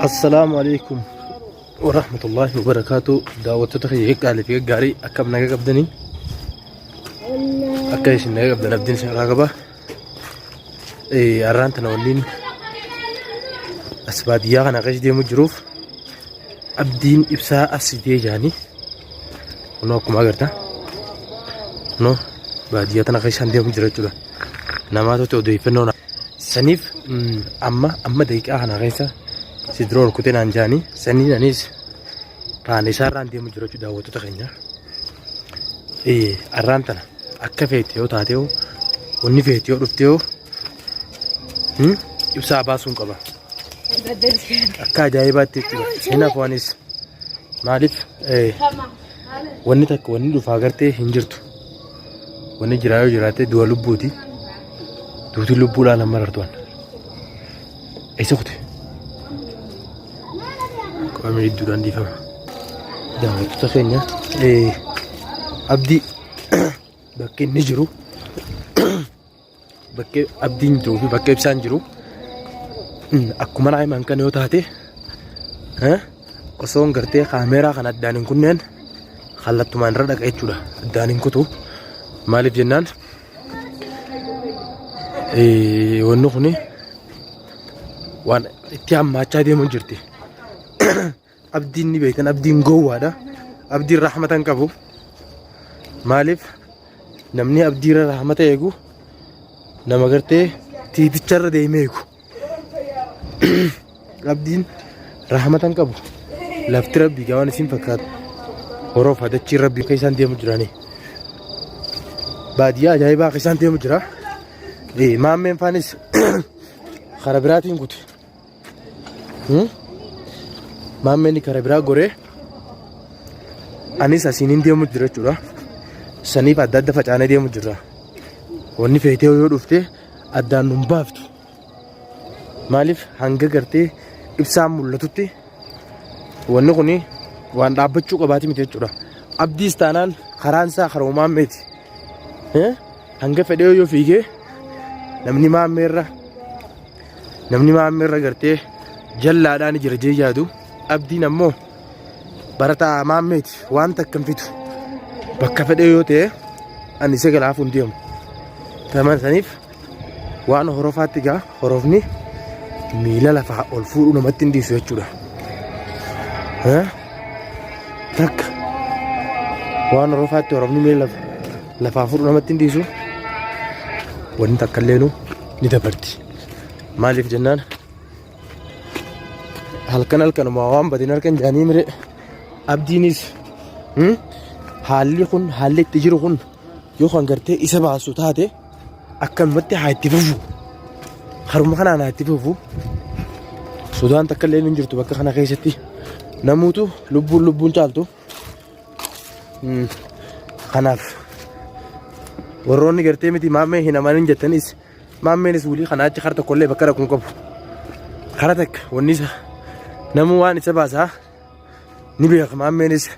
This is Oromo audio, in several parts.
Assalaamu alaikum warahmatullaahi wabarakaatu. Daawwattoota kiyya qaqqaalii fi gaggaarii, akkam naga qabdanii? Akka isin naga qabdan abdiin isin irraa qaba. Har'aan tana wanniin as baadiyyaa kana keessa deemu jiruuf abdiin ibsaa asitee jaanii kunoo akkuma agarta kunoo baadiyyaa tana keessaan deemu jira jechuudha. Namaatu odeeffannoo saniif amma amma daqiiqaa kana keessa si dura ol kutee naan jaanii saniin anis taane isaarraan deemu jira jechuudha daawwattoota keenya. Har'aan tana akka feete yoo taate wanni feete yoo dhufte yoo ibsaa baasuun qaba. Akka ajaa'ibaatti jechuudha. Hin hafu anis. Maaliif wanni takka wanni dhufaa gartee hin jirtu. Wanni jiraa yoo jiraate du'a lubbuuti. Duuti lubbuudhaan nama marartuwan. Eessa kute? Qabamee hedduudhaan dhiifama. Daawwattoota keenya abdii bakki inni jiru, bakki abdiin jiruu fi bakka ibsaan jiru akkuma naa himan kana yoo taate, osoon gartee kaameeraa kana addaan hin kunneen kallattumaan irra dhaqa jechuudha. Addaan hin kutu. Maaliif jennaan, wanni kuni waan itti hammaachaa deemuu jirti. Abdiin ni beektan, abdiin gowwaadha. Abdiin rahmata hin qabu. Maaliif, namni abdiirra rahmata eegu nama gartee tiiticharra deemee eegu. Abdiin rahmata hin qabu. Lafti rabbii gaawwan isin fakkaatu. Horoof hadachiin rabbii akka isaan deemu jirani. Baadiyyaa ajaa'ibaa akka isaan deemu jira. Maammeen faanis karaa biraatiin kute. Maammeen karaa biraa goree anis asiin hin deemu jira jechuudha. Saniif adda adda facaanee deemu jirra. Wanni feetee yoo dhufte addaan nun baaftu. Maaliif, hanga gartee ibsaan mul'atutti wanni kun waan dhaabbachuu qabaati miti jechuudha. Abdiis taanaan karaan isaa karuma maammeeti. Hanga fedhee yoo fiigee namni maammeerra gartee jallaadhaan jira jee yaadu, abdiin ammoo barataa maammeeti, waan takka hin fidu. Bakka fedhee yoo ta'e ani isa galaafuu hin deemu. Taman saniif waan horofaatti gaa horofni miila lafaa ol fuudhuu namatti hin dhiisu jechuudha. Takka waan horofaatti horofni miila lafaa fuudhuu namatti hin dhiisu. Wanni takka illeenuu ni dabarti. Maaliif jennaan, halkan halkanuma waan badin halkan jaanii mire. Abdiinis haalli kun, haalli itti jiru kun yoo kan gartee isa baasu taate akkanumatti haa itti fufu. Haruma kanaan haa itti fufu. Sodaan takka illee hin jirtu bakka kana keessatti. Namuutu lubbuun lubbuun caaltu. Kanaaf warroonni gartee miti maammee hin amanin jettanis, maammeenis wulii kanaa achi kara tokkollee bakka dhaqu hin qabu. Kara takka wanni isa namuu waan isa baasaa ni beeka. Maammeenis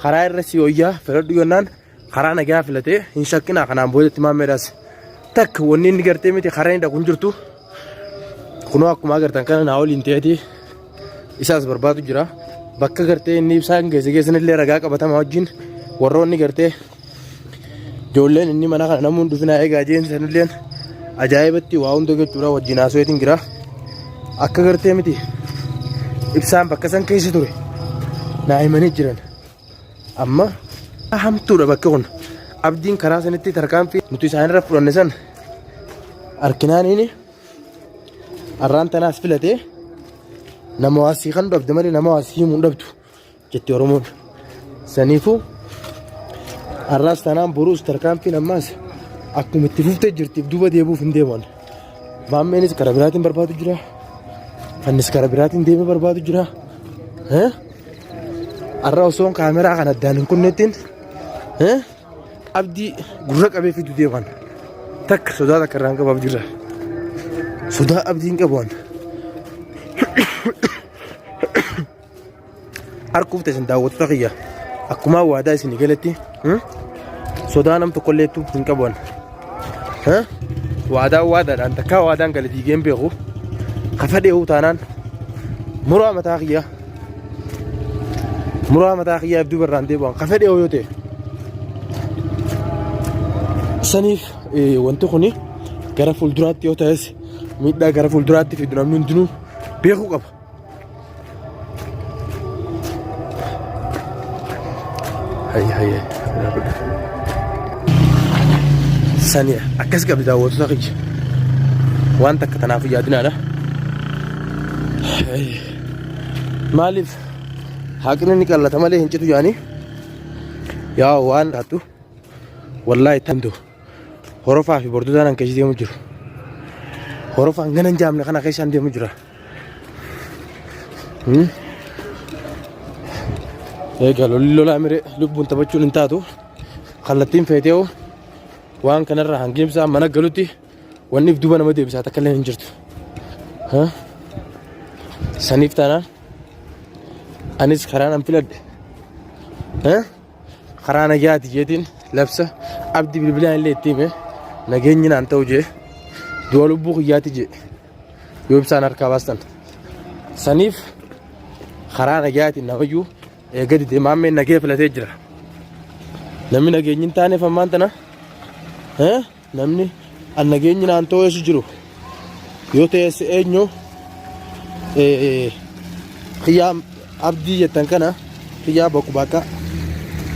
karaa irra si wayyaa filadhu jennaan karaa nagaa filatee hin shakkinaa. Kanaan boodatti maammeedhaas takka wanni inni gartee miti karaa inni dhaqu hin jirtu. Kunoo akkuma agartan kana naa waliin ta'eeti isaas barbaadu jira. Bakka gartee inni ibsaan geesse geessanillee ragaa qabatamaa wajjin warroonni gartee ijoolleen inni mana kana namuun dhufinaa eegaa jeen sanilleen ajaa'ibatti waa hunda jechuudha wajjin haasa'eetiin jira. Akka gartee miti ibsaan bakka san keessa ture naa himanii jiran. Amma hamtuudha bakki kun. Abdiin karaa sanitti tarkaanfii nuti isaanirra fudhanne san arginaaniin arraan tanaas filatee nama waa sii kan dhabde malee nama waa sii himuu hin dhabdu jetti Oromoon. Saniifuu har'aas tanaan boruus tarkaanfiin ammaas akkuma itti fuftee jirtiif duuba deebi'uuf hin deeman. Maammeenis karaa biraatiin barbaadu jira. Fannis karaa biraatiin deemee barbaadu jira. Har'a osoon kaameraa kan addaan hin kunnettiin abdii gurra qabee fidu deeman. Takka sodaa takka irraa hin qabu abdiirra. Sodaa abdii hin qabu waan. Harkuuf teessan daawwattoota kiyya, akkuma waadaa isinii galetti sodaa nam tokkolleettu hin qabu. Waadaan waadaadhaan takkaa waadaan gale diigeen beeku. Kafa dheehu taanaan Muraa mataa kiyyaa. Muraa mataa kiyyaa if duuba irraan deebi'an ka fedhe yoo ta'e. Saniif wanti kuni gara fuulduraatti yoo ta'es miidhaa gara fuulduraatti fidu namni hundinuu beekuu qaba. Hayya hayya. Sani akkas qabdi daawwattoota kiyya. Waan takka tanaaf yaadinaadha. Maaliif haqni ni qallata malee hin citu jaanii yaa waan taatu wallaahi tantu horofaa fi bordodaan an keessa deemu jiru. Horofaan gana hin jaamne kana keessaan deemu jira. Egaa lolli lolaa miree lubbuun taphachuun hin taatu. Kallattiin feetee waan kanarraa hangi ibsaa mana galutti wanni if duuba nama deebisaa takka illee hin jirtu. Saniif taanaan anis karaa nan filadhe. Karaa nagayaati jeetiin labsa abdi bilbilaan illee itti hime nageenyi naan ta'u jee du'a lubbuu kiyyaati jee yoo ibsaan harkaa baastan. Saniif karaa nagayaatiin namayyuu eega didee maammeen nagaya filatee jira. Namni nageenyi hin taaneef ammaan tana namni an nageenyi naan ta'u eessu jiru yoo ta'es eenyu kiyyaa abdii jettan kana kiyyaa boqu baakkaa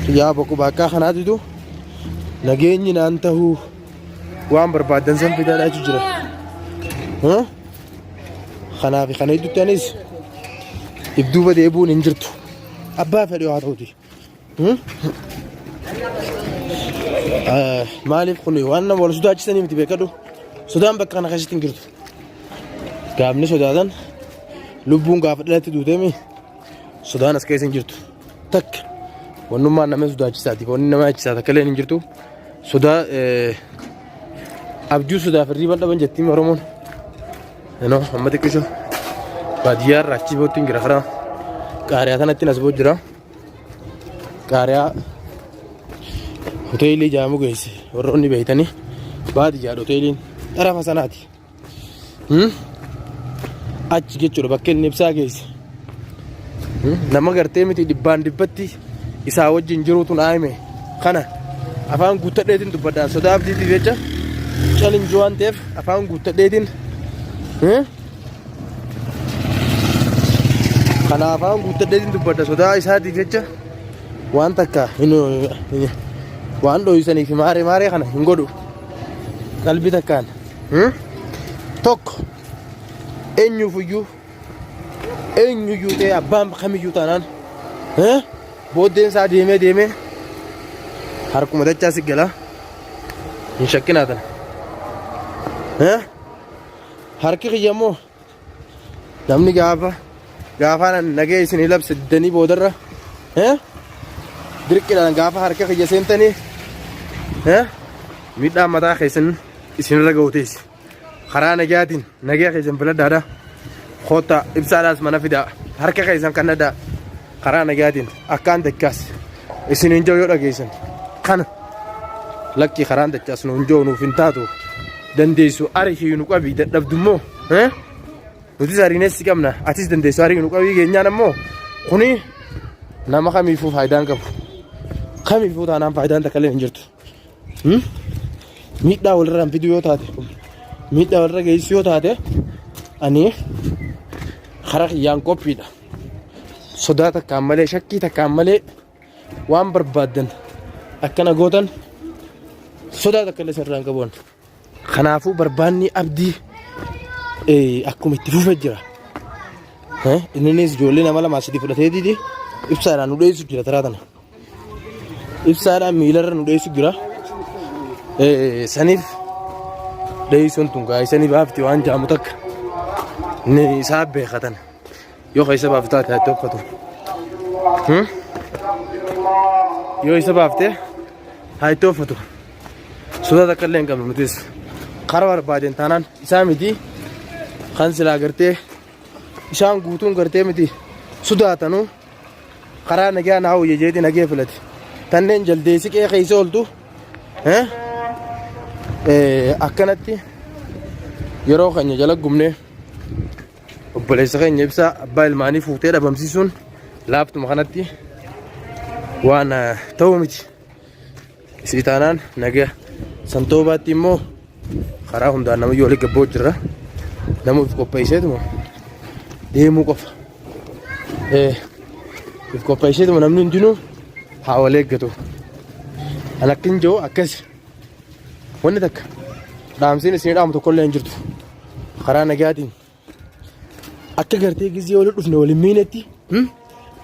kiyyaa boqu baakkaa kanaatitu nageenyi naan ta'uu waan barbaadan san fidaadhaa jechu jira. Kanaaf kana gidduutti anis if duuba deebi'uun hin jirtu. Abbaa fedhe haa ta'uti. Maaliif kun waan nama wal sodaachisanii miti beekadhu. Sodaan bakka kana keessatti hin jirtu. Gaafni sodaatan lubbuun gaafa dhalatti duuteemi sodaan as keessa hin jirtu. Takka wannummaan nama sodaachisaati. Wanni nama yaachisaa takka illee hin jirtu. Sodaa abjuu sodaaf hirriiban dhaban jettiin Oromoon. Inoo amma xiqqisho baadiyyaa irraa achii bootti hin jira karaa qaariyaa sanatti as boo jira. Qaariyaa hoteelii jaamu geesse warroonni beeytanii baadiyyaadha hoteeliin xarafa sanaati. Achi jechuudha bakka inni ibsaa geesse. Nama gartee miti dhibbaan dhibbatti isaa wajjin jiruutu naa hime. Kana afaan guuttadheetiin dubbadhaan sodaa abdiitiif jecha challenge waan ta'eef afaan guuttadheetiin kana afaan guuttadheetiin dubbadha sodaa isaatiif jecha waan takka hin waan dhoysanii fi maaree maaree kana hin godhu qalbii takkaan tokko eenyuufiyyuu eenyuyyuu ta'e abbaan kamiyyuu taanaan booddeen isaa deemee deemee harkuma dachaa si gala hin shakkinaa tana. Harki kiyya immoo namni gaafa gaafaan nagee isin labse diddanii boodarra dirqiidhaan gaafa harka kiyya seentanii miidhaan mataa keessan isinirra ga'u teessi. Karaa nagayaatiin nagaya keessan filadhaadha. Koottaa ibsaadhaas mana fidaa harka keessan kannadhaa karaa nagayaatiin akkaan dachaas isin hin jiru yoo dhageessan kana lakkii karaan dachaas nu hin jiru nuuf hin taatu dandeessu arihii nu qabii dadhabdu immoo nutis ariinees si qabna atis dandeessu arii nu qabii geenyaan ammoo kuni nama kamiifuu faayidaan qabu kamiifuu taanaan faayidaan takka illee hin jirtu. Miidhaa walirraan fiduu yoo taate miidhaa walirra geessisuu yoo taate ani karaa kiyyaan qophiidha. Sodaa takkaan malee shakkii takkaan malee waan barbaaddan akkana gootan sodaa takka illee sirraan qabuun. Kanaafuu barbaanni abdii akkuma itti fufee jira. Innis ijoollee nama lamaa sadii fudhatee didi ibsaadhaan nu dheessu jira taraa tana. Ibsaadhaan miilarra nu dheessu jira. Saniif dheessuun tun gaa'isanii baafti waan jaamu takka. Inni isaa beekatan. Yoo keessa baaftu taate haa tokkotu. Yoo isa baafte haa itti uffatu. Sodaa takka illee hin qabnu nutis. Karaa barbaadeen taanaan isaa miti kan silaa gartee isaan guutuun gartee miti sodaatanuu karaa nagaa naa wayya jeeti nagee filate. Tanneen jaldeessi qe'ee keessa ooltu akkanatti yeroo keenya jala gubnee. Obboleessa keenya ibsaa abbaa ilmaanii fuutee dhabamsiisuun laaftuma kanatti waan ta'u miti. Isii taanaan nagaa santoobaatti immoo karaa hundaan namayyuu walii gabboo jirra. Nama of qopheesseetuma deemuu qofa. Of qopheesseetuma namni hundinuu haa wal eeggatu. An akkin jiru akkas. Wanni takka dhaamsiin isin dhaamu tokkollee hin jirtu. Karaa nagaatiin akka gartee gizee wali dhufne waliin miinetti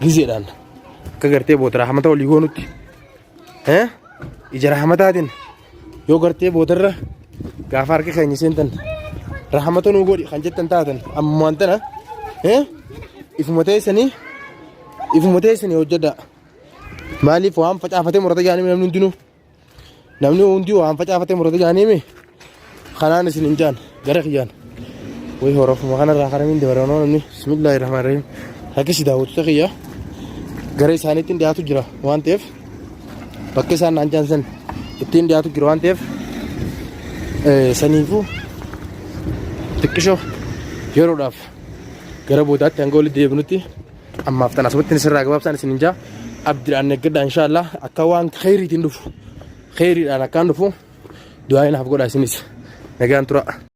gizeedhaan akka gartee booda rahamata walii goonutti ija rahamataatiin yoo gartee boodarra gaafa harka keenya seentan rahamata nuu godhi kan jettan taatan ammumaan tana ifuma teessanii ifuma teessanii hojjedhaa. Maaliif waan facaafatee murata jaanii namni hundinuu. Namni hundi waan facaafate murate jaaniimi kanaan isin hin jaan gara kiyyaan. Way horofuma kanarraa karamiin dabaranoo namni bismillaahi rahmaan rahiim rakkisi daawwattoota kiyya gara isaaniitti hin dhiyaatu jira waan ta'eef bakka isaan naan jaan san ittiin dhiyaatu jira waan ta'eef saniifuu xiqqishoo yeroodhaaf gara boodaatti hanga walitti deebinutti Ammaaf tan asumatti sirraa gabaabsaan isin hin jaa abdiidhaan eeggadha inshaallah akka waan kheyriitiin dhufu kheyriidhaan akkaan dhufu du'aa naaf godha isinis nagaan tura.